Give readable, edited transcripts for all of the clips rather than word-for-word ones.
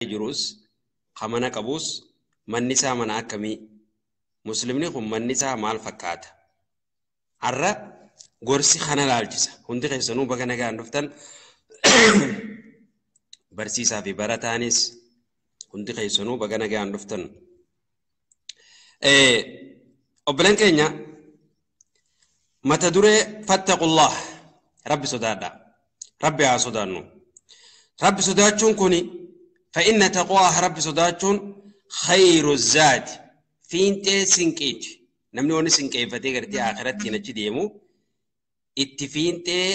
Jirus ka mana qabus manni isaa mana akkamii? Muslimni kun manni isaa maal fakkaata? Har'a gorsi kana laalchisa. Hundi keessanuu baga nagaan dhuftan. Barsiisaa fi barataanis hundi keessanuu baga nagaan dhuftan. Obboleen keenya, mata duree fattaqullah, Rabbi sodaadha. Rabbi haa sodaannu. Rabbi sodaachuun kuni fa'inna taqwaa, Rabbi sodaachuun khayru zaadi, fiinxee sinqiiti. Namni wanni sinqeeffatee gartee akhirattiin achi deemu itti fiinxee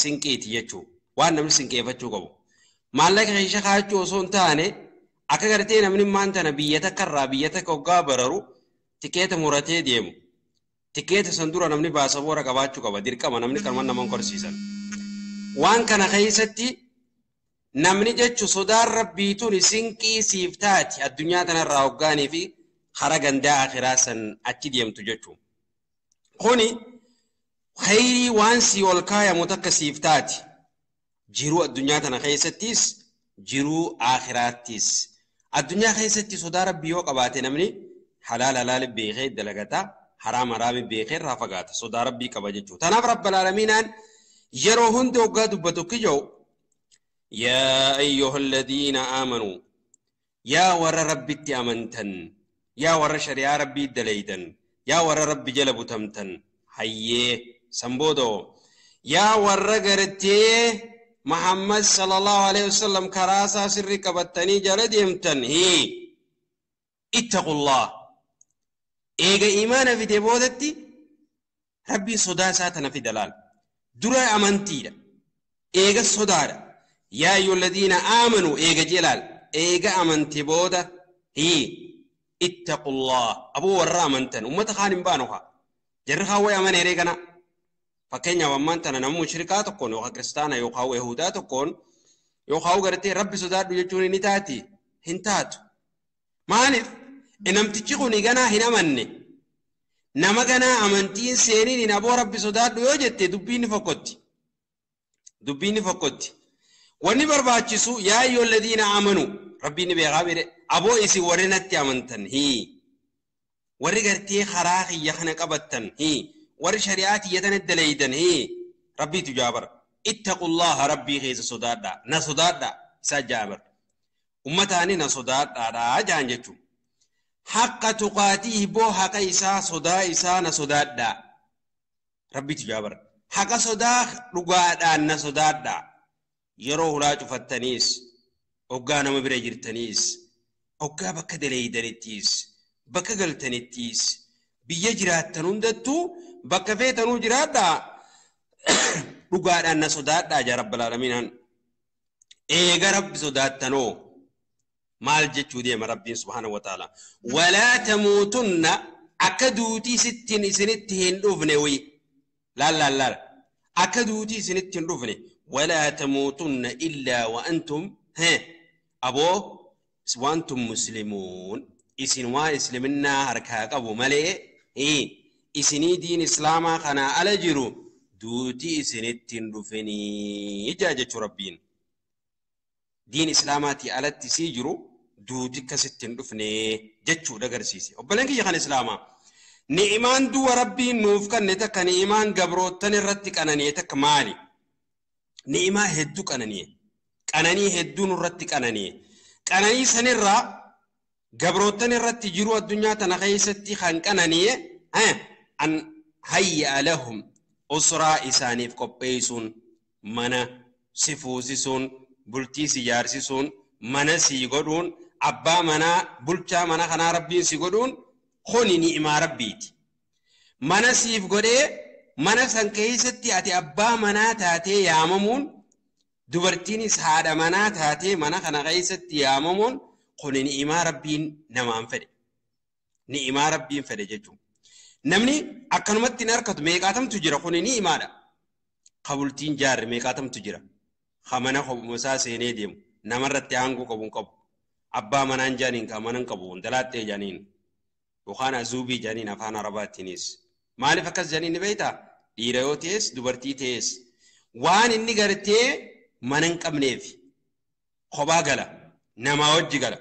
sinqiiti jechuudha. Waan namni sinqeeffachuu qabu. Maallaqa keessa kaa'achuu osoo hin taane, akka gartee namni maan tana biyya takka irraa biyya takka hoggaa bararu tikeeta muratee deemu. Tikeeta san dura namni baasaboora qabaachuu qaba. Dirqama namni kanuma nama hin korsiisan. Waan kana keessatti namni jechu sodaan Rabbii tun sinqii siif taati addunyaa tanarraa hoggaanii fi hara gandaa akhiraa san achi deemtu jechuudha. Kuni khayrii waan sii ol kaayamu takka siif taati. Jiruu addunyaa tana keessattis, jiruu akhiraattis. Addunyaa keessatti sodaa Rabbii yoo qabaate, namni halaal halaal beekee dalagata, haraam haraami beekee irraa fagaata. Sodaa Rabbii qaba jechuudha. Tanaaf Rabbal Aalamiinaan yeroo hundi hoggaa dubbatu kijoo, yaa ayyuha alladhiina aamanuu, yaa warra Rabbitti amantan, yaa warra shari'aa Rabbii dalaydan, yaa warra Rabbi jala butamtan, hayyee san boodoo yaa warra gartee Muhammad sallallahu alaihi wasallam karaa isaa sirrii qabattanii jala deemtan, hii ittaqullah. Eega imaana fide boodatti Rabbiin sodaa isaa tana fida. Laal, dura amantiidha, eega sodaadha. Yaa ayyuha alladhiina aamanuu eega jelaal, eega amante booda hii ittaqullah. Aboo warra amantan, ummata kaan hin baanu haa jarri kaan way amaneeree kana. Fakkeenyaaf ammaan tana nama mushrikaa tokkoon yookaan kiristaana yookaan yahudaa tokkoon yookaan gartee Rabbi sodaadhu jechuun ni taati? Hin taatu. Maaliif? Namtichi kun ganaa hin amanne. Nama ganaa amantiin seeniin hin aboo Rabbi sodaadhu yoo jette, dubbiin ni fokkotti. Dubbiin ni fokkotti. Wanni barbaachisu yaa ayyuha alladhiina amanu, Rabbiin ni beekaa bire, aboo isin warri natti amantan, hii warri gartee karaa kiyya kana qabattan, hii warri shari'aa tiyya tana dalaydan, hii Rabbiitu jaabara, ittaqullaha, Rabbii keessa sodaadhaa, na sodaadhaa isaa jaabar, ummataani na sodaadhaadhaa jaan jechuun. Haqqa tuqaatii boo, haqa isaa sodaa isaa na sodaadhaa. Rabbiitu jaabara, haqa sodaa dhugaadhaan na sodaadhaa. Yeroo hulaa cufattaniis, hoggaa nama bira jirtaniis, hoggaa bakka daleeydanittiis, bakka galtanittiis, biyya jiraattan hundattuu, bakka feetanuu jiraadhaa, dhugaadhaan na sodaadhaa jaa Rabbal Aalamiinaan. Eega Rabbi sodaattanoo maal jechuu deema Rabbiin subhaanahu wa ta'ala? Walaa tamuutunna, akka duutii sittiin isinitti hin dhufne. Wi laal laal laal, akka duutii isinitti hin dhufne. Walaa tamuutunna illaa wa antum, aboo wantum muslimuun, isin waan isliminnaa harkaa qabu malee, isinii diin islaamaa kanaa ala jiru duutii isinitti hin dhufinii jaa jechuu Rabbiin. Diin islaamaatii alatti sii jiru duuti akkasitti hin dhufne jechuudha agarsiise. Obboleen kiyya kan islaamaa, ni'imaan du'a Rabbiin nuuf kanne takka, ni'imaan gabroottan irratti qanani'e takka maali? Ni'imaa hedduu qanani'e. Qananii hedduu nurratti qanani'e. Qananii sanirraa gabroottan irratti jiru addunyaa tana keessatti kan qanani'e an hayya lahum usraa isaaniif qopheessuun, mana si fuusisuun, bultii si jaarsisuun, mana si godhuun, abbaa manaa bulchaa mana kanaa Rabbiin si godhuun kuni ni'imaa Rabbiiti. Mana siif godhee mana san keessatti ati abbaa manaa taatee yaamamuun, dubartiinis haadha manaa taatee mana kana keessatti yaamamuun kuni ni'imaa Rabbiin namaan fedhe. Ni'imaa Rabbiin fedhe jechuudha. Namni akkanumatti hin harkatu meeqaatamtu jira, kuni ni'imaadha. Ka bultiin jaarre meeqaatamtu jira. Ka mana isaa seenee deemu namarratti aangoo qabu hin qabu. Abbaa manaan jaaniin ka mana hin qabu, dalaattee jaaniin yookaan azuubii jaaniin afaan Arabaattiinis. Maaliif akkas jaaniin ni beektaa? Dhiira yoo ta'es dubartii ta'es waan inni gartee mana hin qabneef. Kophaa gala. Namaa wajji gala.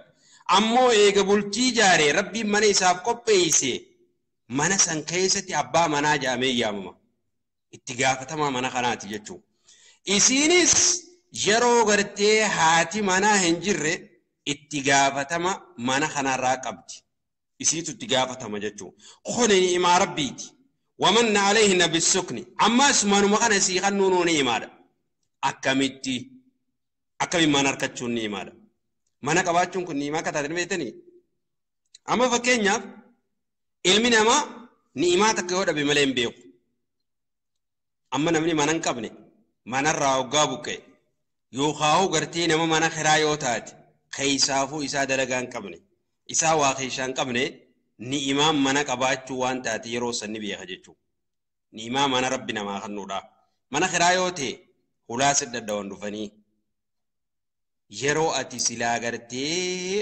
Ammoo eega bultii jaaree rabbiin mana isaaf qopheesse mana san keessatti abbaa manaa jedhamee yaamama. Itti gaafatamaa mana kanaati jechuudha. Isiinis yeroo gartee haati manaa hin jirre itti gaafatama mana kanarraa qabdi. Isiitu itti gaafatama jechuudha. Kuni ni'imaa rabbiiti. Wamanna alayhinna bisukni. Ammas manuma kana sii kennuun ni'imaadha. Akkamitti akkamiin mana argachuun ni'imaadha. Mana qabaachuun kun ni'imaa akka taate beektanii? Amma fakkeenyaaf ilmi namaa ni'imaa takka yoo dhabe malee hin beeku. Amma namni mana hin qabne manarraa hoggaa buqqe yookaan gartee nama mana kiraa yoo taate keessaafuu isaa dalagaa hin qabne isaa waa keessaa hin qabne ni'imaan mana qabaachuu waan taate yeroo san ni beeka jechuudha. Ni'imaa mana rabbi namaa kennuudha. Mana kiraa yoo ta'e hulaa si dadhaban dhufanii yeroo ati silaa gartee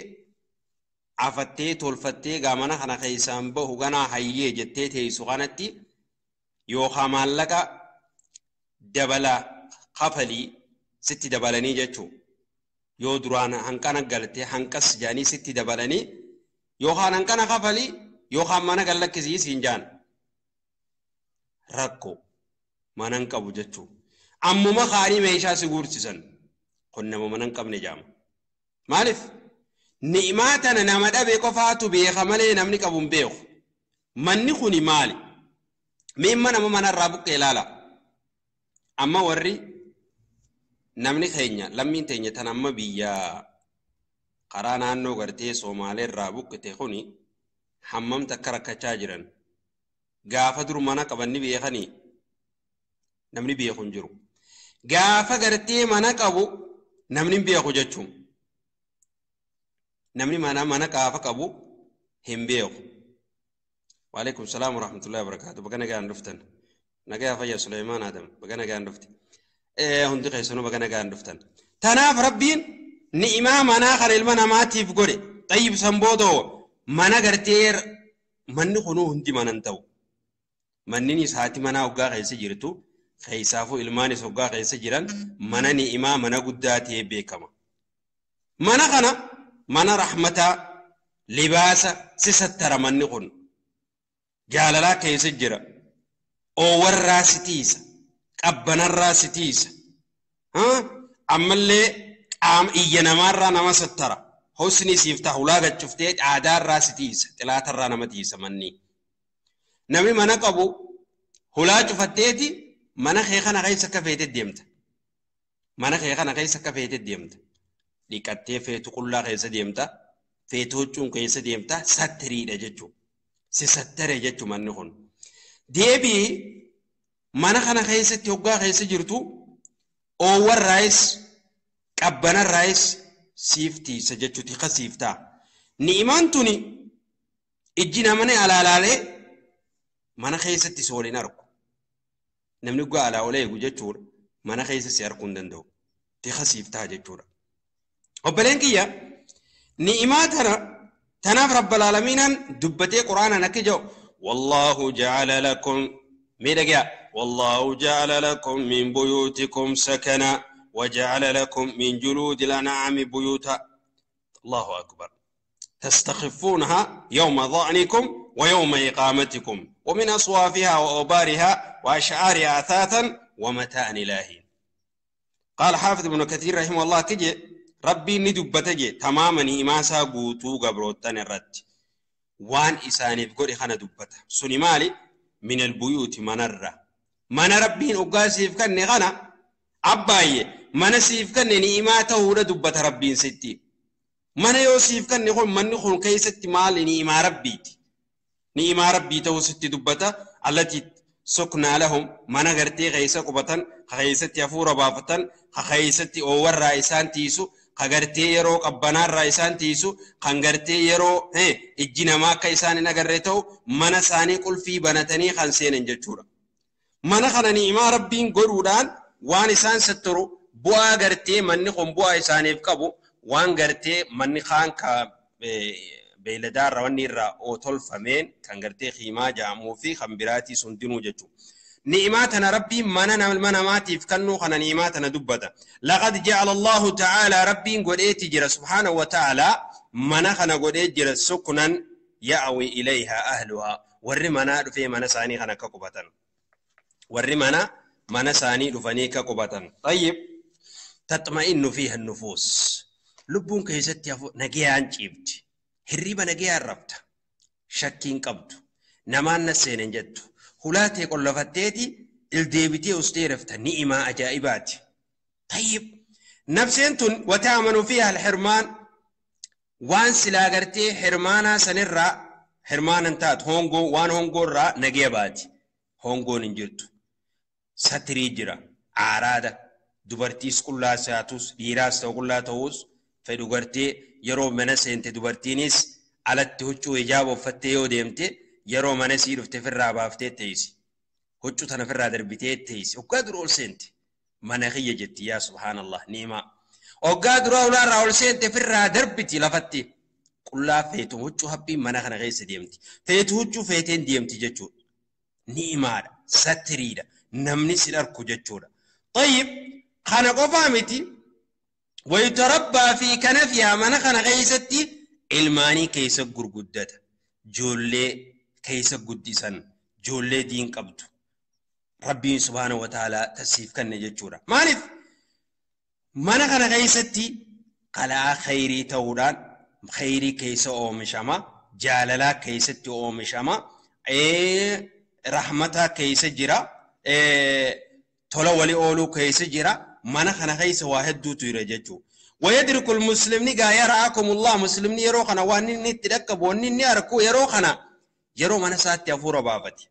afattee tolfattee gaa mana kana keessaan bahu ganaa hayyee jettee teessu kanatti yookaan maallaqa dabala kafalii sitti dabalanii jechuudha. Yoo duraan hanqana galtee hanqas jaanii sitti dabalanii yookaan hanqana kafalii yookaan mana gallakkisii siin jaan. Rakkoo mana hin qabu jechuudha. Ammuma kaanii meeshaa si guursisan kun nama mana hin qabne jaama. Maaliif? Ni'imaa tana nama dhabe qofaatu beeka malee namni qabu hin beeku. Manni kuni maali? Miimma nama manarraa buqqee ilaala. Amma warri namni keenya lammiin teenya tan amma biyya karaa naannoo gartee Somaaleerraa buqqite kuni hammam takka rakkachaa jiran. Gaafa dur mana qaban ni beekanii namni beeku hin jiru. Gaafa gartee mana qabu namni hin beeku jechuun. Namni mana gaafa qabu hin beeku. Waalaikum salaam wa rahmatullahi wa barakaatu. Baga nagaan dhuftan. Nagaa fayya Suleymaan Adam. Baga nagaan dhufte. Hundi keessanuu baga nagaan dhuftan. Tanaaf rabbiin ni'imaa manaa kana ilma namaatiif godhe. Xayyib san boodoo mana gartee manni kunuu hundi mana hin ta'u. Manninis haati manaa hoggaa keessa jirtu keessaafuu ilmaanis hoggaa keessa jiran mana ni'imaa mana guddaa ta'ee beekama. Mana kana mana rahmataa libaasa si sattara manni kun. Jaalalaa keessa jira. Oowwarraa si tiisa. Qabbanarraa si tiisa. Ammallee qaama iyya namaarraa nama sattara. Hosni siif ta'a hulaa gachuftee aadaarraa si tiisa. Xilaatarraa nama tiisa manni. Namni mana qabu hulaa cufatteeti mana kee kana keessa akka feete deemta. Mana kee kana keessa akka feete deemta. Dhiqattee feetu qullaa keessa deemta. Feetu huccuun keessa deemta. Sattiriidha jechuudha. Si sattare jechuudha manni kun. Deebii mana kana keessatti hoggaa keessa jirtu oowwarraayis qabbanarraayis siif tiisa jechuuti kasiif ta'a. Ni'imaan tuni ijji namni alaalaalee mana keessatti si waliin argu. Namni hoggaa alaa ol eegu jechuudha. Mana keessa si arguu hin danda'u. Tiqa siif ta'a jechuudha. Obboleen kiyya ni'imaa tana tanaaf rabbal aalamiinaan dubbatee quraanaan akka jedhu wallaahu ja'ala lakum miidhagaa wallaahu ja'ala lakum min buyuutikum sakana وجعل لكم من جلود الأنعام بيوتا الله أكبر تستخفونها يوم ظعنكم ويوم إقامتكم ومن أصوافها وأوبارها وأشعارها أثاثا ومتاعا إلى حين. قال حافظ ابن كثير رحمه الله كجي ربي ندبتجي تماما إماسا قوتو قبروتان الرد وان إساني بقولي خانا دبته سني مالي من البيوت منرة من ربي أقاسي فكني غنا أباي من سيف كني نيماته ولا دبت ربي ستي من يوسف كني خل من خل كيست مال نيما ربيتي نيما ربي تو ستي دبته التي سكنا لهم من غرتي غيسة قبطن غيسة يفور بافتن غيسة أور رئيسان تيسو غرتي يرو قبنا رئيسان تيسو غرتي يرو هي الجنا ما كيسان نغرتو من ساني قل في بنتني خنسين جتورا من خنني ما ربين غرودان وان إسان سترو بوا غرتي مني خم بوا إسانيف كبو وان غرتي مني خان كا beeyladaa irraa wanni irraa oo tolfameen kan gartee hiimaa jedhamuu fi kan biraatii sundinuu jechuudha. Ni'imaa tana Rabbiin mana namaatiif kennuu kana ni'imaa tana dubbata. Laqad ja'ala Allahu ta'ala Rabbiin godheeti jira subhaanahu wa ta'ala mana kana godhee jira sukunan ya'awi ilayhaa ahluhaa. Warri manaa dhufee mana isaanii kana akka qubatan. Warri mana isaanii dhufanii akka qubatan. Tayyib tatma'innu fiiha nufuus. Lubbuun keessatti nagayaan ciifti. Hirriba nagayaan rafta. Shakkiin qabdu. Namaan na seenen jettu. Hulaatee qollafatteeti ildeebitee ustee rafta ni'imaa ajaa'ibaati. Tayyib nafseen tun wata'amanu fiiha alxirmaan waan silaa gartee hirmaanaa sanirraa hirmaanan taatu hongoo waan hongoorraa nagaya baati. Hongoon hin jirtu. Satirii jira. Aaraada. Dubartiis qullaa taatus dhiiraas ta'u qullaa ta'us fedhu gartee yeroo mana seente dubartiinis alatti huccuu hijaaba uffattee yoo deemte yeroo mana sii dhufte firraa baaftee teessi. Huccuu tana firraa darbitee teessi. Hoggaa dura ol seente. Mana kiyya jetti yaa subhaanallah ni'imaa. Hoggaa dura ulaarraa ol seente firraa darbiti lafatti. Qullaa feetu huccuu haphiin mana kana keessa deemti. Feetu huccuu feeteen deemti jechuudha. Ni'imaadha. Satiriidha. Namni si dharku jechuudha. Tayyib kana qofaa miti. Wayitarabbaa fi kanafiyaa mana kana keessatti ilmaanii keessa gurguddata. Ijoollee keessa guddisan. Ijoollee diin qabdu. Rabbiin subhaanahu wa ta'aalaa tasiif kenne jechuudha. Maaliif? Mana kana keessatti qalaa khayrii ta'uudhaan khayrii keessa oomishama, jaalalaa keessatti oomishama, rahmataa keessa jira, tola walii ooluu keessa jira. Mana kana keessa waa hedduutu jira jechuudha. ويدرك المسلم نجا يرعاكم الله مسلم yeroo kana waan inni itti dhaqqabu wanni inni arku yeroo kana yeroo mana isaatti hafuura baafate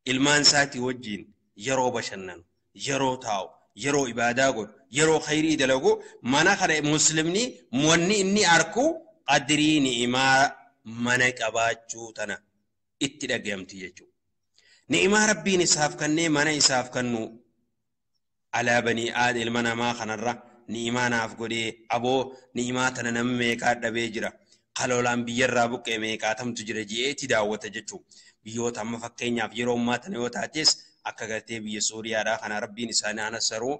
ilmaan isaatii wajjin yeroo bashannanu yeroo taa'u yeroo ibaadaa godhu yeroo khayrii dalagu mana kana muslimni wanni inni arku qadrii ni'imaa mana qabaachuu tana itti dhagayamti jechuudha. Ni'imaa Rabbiin isaaf kennee mana isaaf kennu alaa banii aad ilma namaa kanarra ni'imaa naaf godhee aboo ni'imaa tana nama meeqaa dhabee jira. Kaloolaan biyyarraa buqqee meeqaatamtu jira je'eeti daawwata jechuudha. Biyyoota amma fakkeenyaaf yeroo ammaa tana yoo taates akka gartee biyya Sooriyaadhaa kana Rabbiin isaanii anasaruu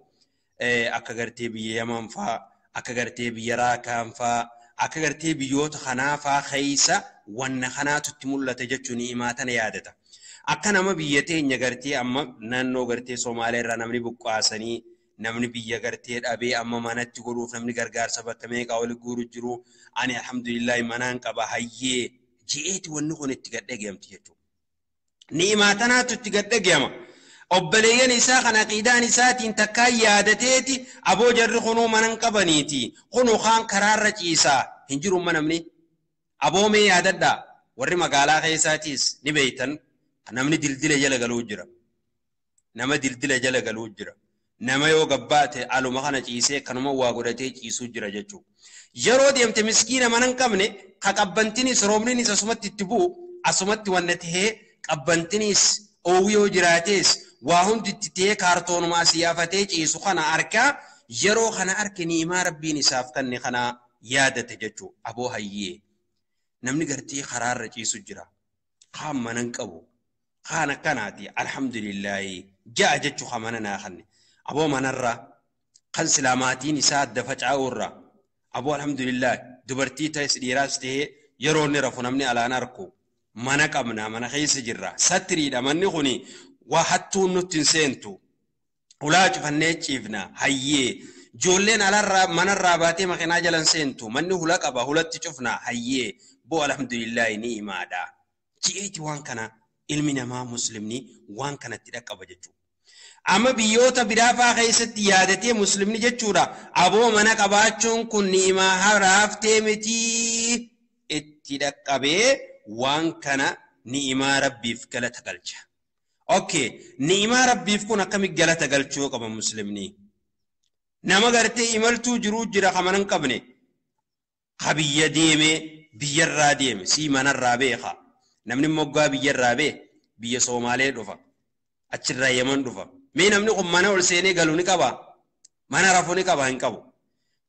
akka gartee biyya Yaman fa'aa akka gartee biyya Raakaan fa'aa akka gartee biyyoota kanaa fa'aa keessa wanna kanaatu itti mul'ata jechuun ni'imaa tana yaadata. Akka nama biyya teenya gartee amma naannoo gartee Somaaliyaa irraa namni buqqaasanii namni biyya gartee dhabee amma manatti godhuuf namni gargaarsa bakka meeqaa oli guuru jiru ani alhamdulillahi manaan qaba hayyee je'eeti wanni kun itti gad dhageemti jechuudha. Ni'imaa tanaatu itti gad dhageema. Obboleeyyan isaa kan aqiidaan isaatiin takkaa yaadateeti aboo jarri kunuu manan qabaniiti kunuu kaan karaarra ciisaa hin jiru namni aboo mee yaadadhaa warri magaalaa keessaatiis ni beeytan namni dildila jala galuu jira. Nama dildila jala galuu jira. Nama yoo gabbaate aluma kana ciisee kanuma waa godhatee ciisuu jira jechuudha. Yeroo deemte miskiina mana hin qabne ka qabbantinis roobninis asumatti itti bu'u asumatti wanna tahee qabbantinis oowwi yoo jiraates waa hundi itti tahee kaartoonuma asii yaafatee ciisu kana arkaa yeroo kana arke ni'imaa Rabbiin isaaf kenne kana yaadate jechuudha. Aboo hayyee namni gartee karaarra ciisu jira. Kaan mana hin qabu. Kaan akkanaati alhamdulillaahi ja'a jechuu ka mana naa kanne. Aboo manarraa kan silaa maatiin isaa adda faca'uurraa aboo alhamdulillah dubartii ta'es dhiiraas ta'ee yeroo inni rafu namni alaan arku mana qabna mana keessa jirra satiriidha manni kuni waa hattuun nutti hin seentu ulaa cufannee ciifna hayyee ijoolleen alarraa manarraa baatee makiinaa jalan seentu manni hula qaba hulatti cufna hayyee boo alhamdulillah ni'imaadha ji'eeti waan kana ilmi namaa muslimni waan kanatti dhaqqaba jechuudha. Amma biyyoota biraa fa'aa keessatti yaadatee muslimni jechuudha. Aboo mana qabaachuun kun ni'imaa haraaftee miti itti dhaqqabee waan kana ni'imaa Rabbiif galata galcha. Okay, ni'imaa Rabbiif kun akkamitti galata galchuu qaba muslimni? Nama gartee imaltuu jiruu jira ka mana hin qabne. Ka biyya deemee biyyarraa deeme sii manarraa beeka. Namni moggaa biyyarraa bee biyya Somaalee dhufa. Achirraa Yaman dhufa. Mee namni kun mana ol seenee galu ni qaba. Mana rafu ni qaba hin qabu.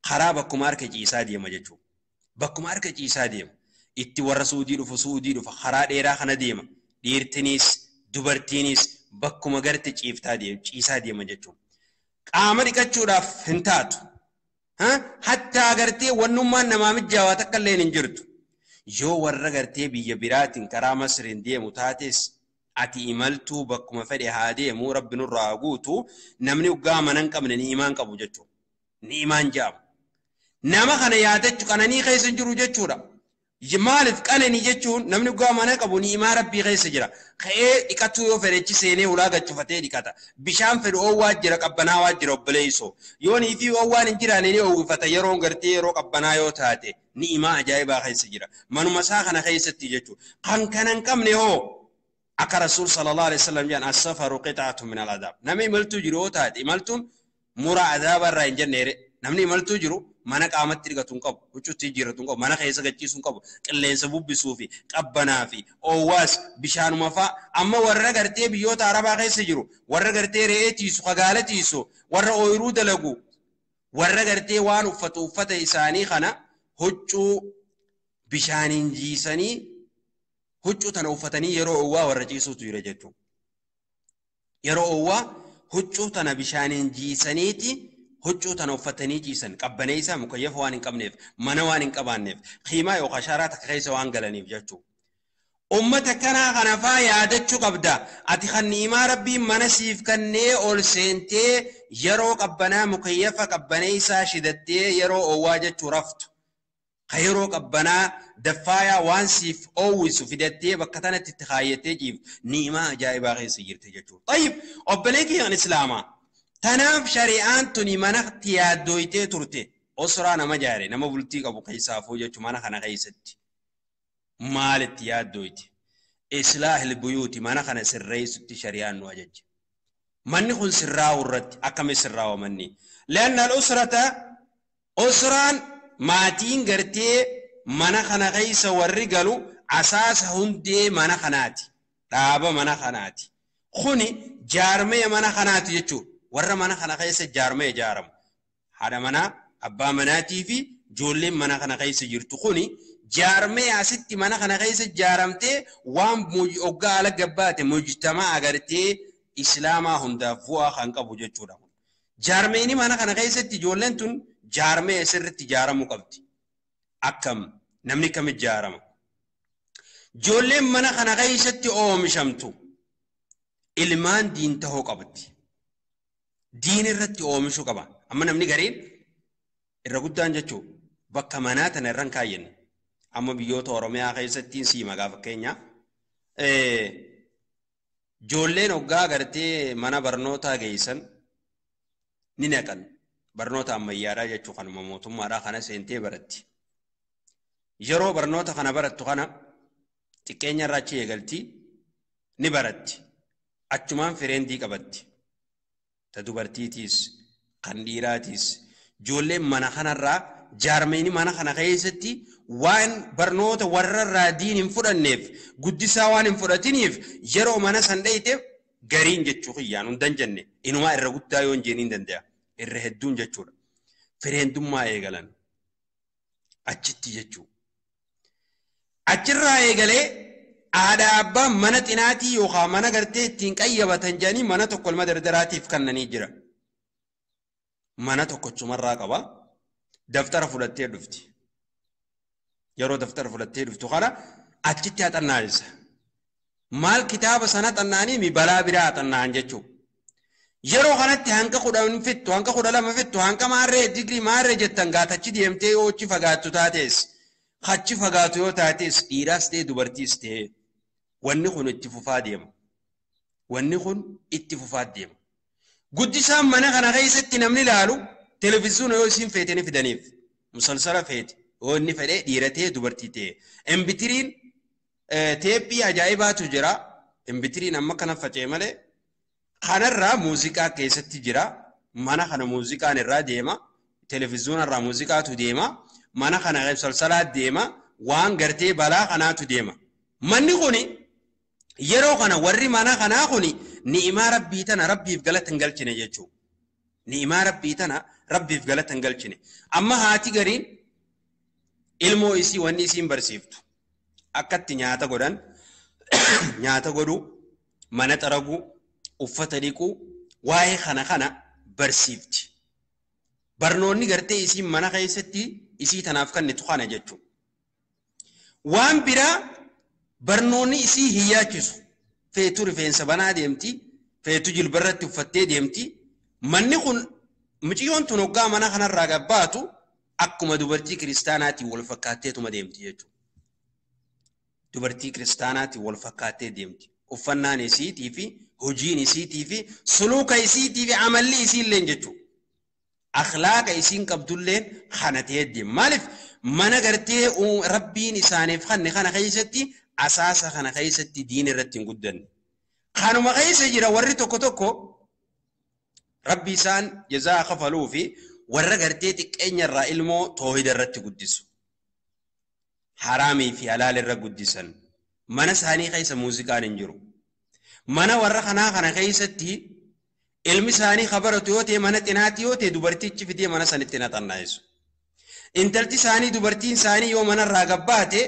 Karaa bakkuma harka ciisaa deema jechuudha. Bakkuma harka ciisaa deema. Itti warra Suudii dhufu Suudii dhufa. Karaa dheeraa kana deema. Dhiirtinis dubartiinis bakkuma garte ciiftaa deema ciisaa deema jechuudha. Qaama dhiqachuudhaaf hin taatu. Hattaa gartee wannummaan namaa mijaawaa takka illee hin jirtu. Yoo warra gartee biyya biraatiin karaa Masriin deemu taates ati imaltuu bakkuma fedhe haa deemu rabbi nurraa guutu namni hoggaa mana hin qabne ni imaan qabu jechuudha. Ni imaan jaamu. Nama kana yaadachuu qananii keessa hin jiru jechuudha. Maaliif qananii jechuun namni hoggaa mana qabu ni imaa rabbii keessa jira. Ka'ee dhiqatuu yoo fedhe seenee ulaa gachufatee dhiqata. Bishaan fedhu oowwaa jira qabbanaawaa jira obboleessoo. Yoo niifi oowwaan hin jiraanne ni oowwifata yeroo gartee yeroo qabbanaa yoo taate ni imaa ajaa'ibaa keessa jira. Manuma isaa kana keessatti jechuudha. Kan kana hin qabne hoo akka Rasuul sallallahu alaihi wasallam jedhan as-safaru qixaatu min al-adaab. Namni imaltuu jiru yoo taate imaltuun muraa adaaba irraa hin jenneere. Namni imaltuu jiru mana qaamatti dhiqatu hin qabu, huccuutti jijjiirratu hin qabu, mana keessa gachiisuu hin qabu, qilleensa bubbisuu fi qabbanaa fi oowwaas bishaanuma fa'a. Amma warra gartee biyyoota Arabaa keessa jiru, warra gartee re'ee tiisu, kagaala tiisu, warra ooyiruu dalagu, warra gartee waan uffatu uffata isaanii kana huccuu bishaaniin jiisanii huccuu tana uffatanii yeroo oowwaa warra ciisuutu jira jechuudha. Yeroo oowwaa huccuu tana bishaaniin jiisaniiti huccuu tana uffatanii ciisan qabbaneessaa mukayyafa waan hin qabneef mana waan hin qabaanneef qiimaa yookaan shaaraa takka keessa waan galaniif jechuudha. Uummata kanaa kana faa yaadachuu qabda. Ati kan ni'imaa rabbiin mana siif kennee ol seentee yeroo qabbanaa mukayyafa qabbaneessaa shidattee yeroo oowwaa jechuu raftu. Ka yeroo qabbanaa daffaayaa waan siif oowwisu fidattee bakka tanatti itti kaayyattee ciiftu ni'imaa ajaa'ibaa keessa jirte jechuudha. Tayyib obbolee kiyyaan Islaamaa. Tanaaf shari'aan tuni manatti yaaddooytee turte osraa nama jaare nama bultii qabu keessaafuu jechuudha mana kana keessatti. Maalitti yaaddooyte? Islaahil buyuuti mana kana sirreessutti shari'aan nu ajajje. Manni kun sirraa'u irratti akkami sirraawa manni? Leanna al-usrata usraan maatiin gartee mana kana keessa warri galu asaasa hundee mana kanaati. Dhaaba mana kanaati. Kuni jaarmee mana kanaati jechuudha. Warra mana kana keessa jaarmee ijaaramu. Haadha manaa, abbaa manaatii fi ijoolleen mana kana keessa jirtu kuni jaarmee asitti mana kana keessa ijaaramtee waan hoggaa ala gabbaate mujtamaa agartee islaamaa hundaaf bu'aa kan qabu jechuudha. Jaarmeeni mana kana keessatti ijoolleen tun jaarmee sirriitti ijaaramuu qabdi. Akkam namni kam ijaarama? Ijoolleen mana kana keessatti oomishamtu ilmaan diin tahuu qabdi. Diin irratti oomishuu qaba. Amma namni gariin irra guddaan jechuun bakka manaa tana irra hin kaayyanne. Amma biyyoota Oromiyaa keessatti sii maqaa fakkeenyaa. Ijoolleen hoggaa gartee mana barnootaa geessan ni naqan. Barnoota ammayyaadhaa jechuu kanuma mootummaadhaa kana seentee baratti. Yeroo barnoota kana barattu kana xiqqeenya irraa achi eegalti ni baratti. Achumaan fireendii qabatti. Ta dubartiitiis kan dhiiraatiis ijoolleen mana kanarraa jaarmeeni mana kana keessatti waan barnoota warrarraa diin hin fudhanneef guddisaa waan hin fudhatiniif yeroo mana san dheeyte gariin jechuu kiyyaan hundan jenne inumaa irra guddaa yoo hin jeeniin danda'a irra hedduun jechuudha. Fireendummaa eegalan achitti jechuu. Achirraa eegalee aadaa abbaan mana xinaatii yookaan mana gartee ittiin qayyabatan jedhanii mana tokko ilma dardaraatiif kennanii jira. Mana tokkochumarraa qaba. Daftara fudhattee dhufti. Yeroo daftara fudhattee dhuftu kana achitti haxannaanisa. Maal kitaaba sana xannaanii mi balaa biraa haxannaan jechuudha. Yeroo kanatti hanqa 10 fittu, hanqa 12 fittu, hanqa maarree digrii maarree jettan gaatachi deemtee yoo achi fagaattu taates, achi fagaatu yoo taates dhiiraas ta'e dubartiis ta'e wanni kun itti fufaa deema. Wanni kun itti fufaa deema. Guddisaan mana kana keessatti namni ilaalu televezyiina yoo isiin feete ni fidaniif. Musalsala feete yoo inni fedhee dhiira ta'e dubartii ta'e. Embitiriin teephii ajaa'ibaatu jira. Embitiriin amma kana faca'e malee kanarraa muuziqaa keessatti jira. Mana kana muuziqaan irraa deema. Televezyiina irraa muuziqaatu deema. Mana kana salsalaa deema. Waan gartee balaa kanaatu deema. Manni kuni yeroo kana warri mana kanaa kuni ni'imaa rabbii tana rabbiif galata hin galchine jechuudha. Ni'imaa rabbii tana rabbiif galata hin galchine. Amma haati gariin ilmoo isii wanni isiin barsiiftu akkatti nyaata godhan nyaata godhuu, mana xaraguu, Uffata dhiquu, waa'ee kana kana barsiifti. Barnoonni gartee isiin mana keessatti isii tanaaf kennitu kana jechuudha. Waan biraa barnoonni isii hin yaachisu. Feetu rifeensa banaa deemti, feetu jilbarratti uffattee deemti. Manni kun mucayyoon tun hoggaa mana kanarraa gabbaatu akkuma dubartii kiristaanaatiin wal fakkaatteetuma deemti jechuudha. Dubartii kiristaanaatiin wal fakkaattee deemti. Uffannaan isiitii fi hojiin isiitii fi suluuka isiitii fi amalli isiilleen jechuudha. Akhlaaqa isiin qabdulleen kana ta'ee deema. Maaliif mana gartee rabbiin isaaniif kanne kana keessatti asaasa kana keessatti diin irratti hin guddanne. Kanuma keessa jira warri tokko tokko rabbi isaan jazaa kafaluu fi warra gartee xiqqeenya irraa ilmoo toohida irratti guddisu. Haraamii fi halaal irra guddisan. Mana isaanii keessa muuziqaan hin jiru. Mana warra kanaa kana keessatti ilmi isaanii kabaratu yoo ta'e mana xinaatti yoo ta'e dubartichi fidee mana sanitti naxannaa'isu. Intalti isaanii dubartiin isaanii yoo manarraa gabbaate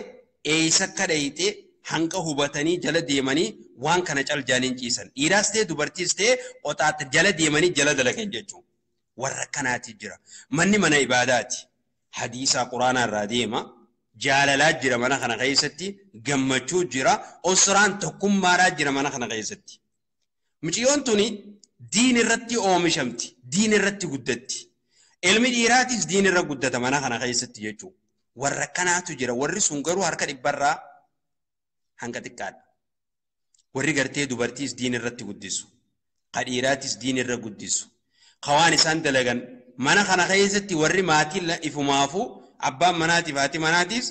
eessa akka dhayite hanga hubatanii jala deemanii waan kana caljaaniin ciisan. Dhiiraas ta'e dubartiis ta'e qoxaatti jala deemanii jala dalagan jechuudha. Warra kanaati jira. Manni mana ibaadaati. Hadiisaa quraanaa irraa deema. Jaalalaa jira mana kana keessatti. Gammachuu jira. Osraan tokkummaadhaa jira mana kana keessatti. Mucayyoon tuni diin irratti oomishamti. Diin irratti guddatti. Ilmi dhiiraatis diin irra guddata mana kana keessatti jechuudha. Warra kanaatu jira. Warri sun garuu harka dhibbarraa hanga xiqqaadha. Warri gartee dubartiis diin irratti guddisu. Ka dhiiraatis diin irra guddisu. Ka waan isaan dalagan mana kana keessatti warri maatiin ifumaafuu abbaan manaatiif haati manaatis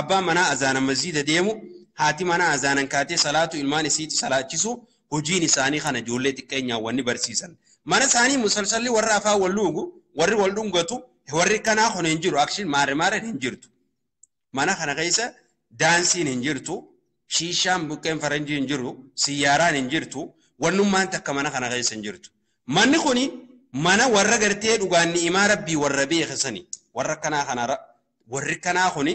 abbaan manaa azaanan masjiida deemu haati manaa azaanan kaatee salaatu ilmaan isiiti salaachisu hojiin isaanii kana ijoollee xiqqeenyaan wanni barsiisan. Mana isaanii musalsalli warra afaan wal luugu warri wal dhungatu warri kanaa kun hin jiru akshin maare maareen hin jirtu. Mana kana keessa daansiin hin jirtu, shiishaan buqqeen faranjii hin jiru, siyyaaraan hin jirtu, wannummaan takka mana kana keessa hin jirtu. Manni kuni mana warra gartee dhugaan ni'imaa rabbii warra beekasani. Warra kanaa kana warri kanaa kuni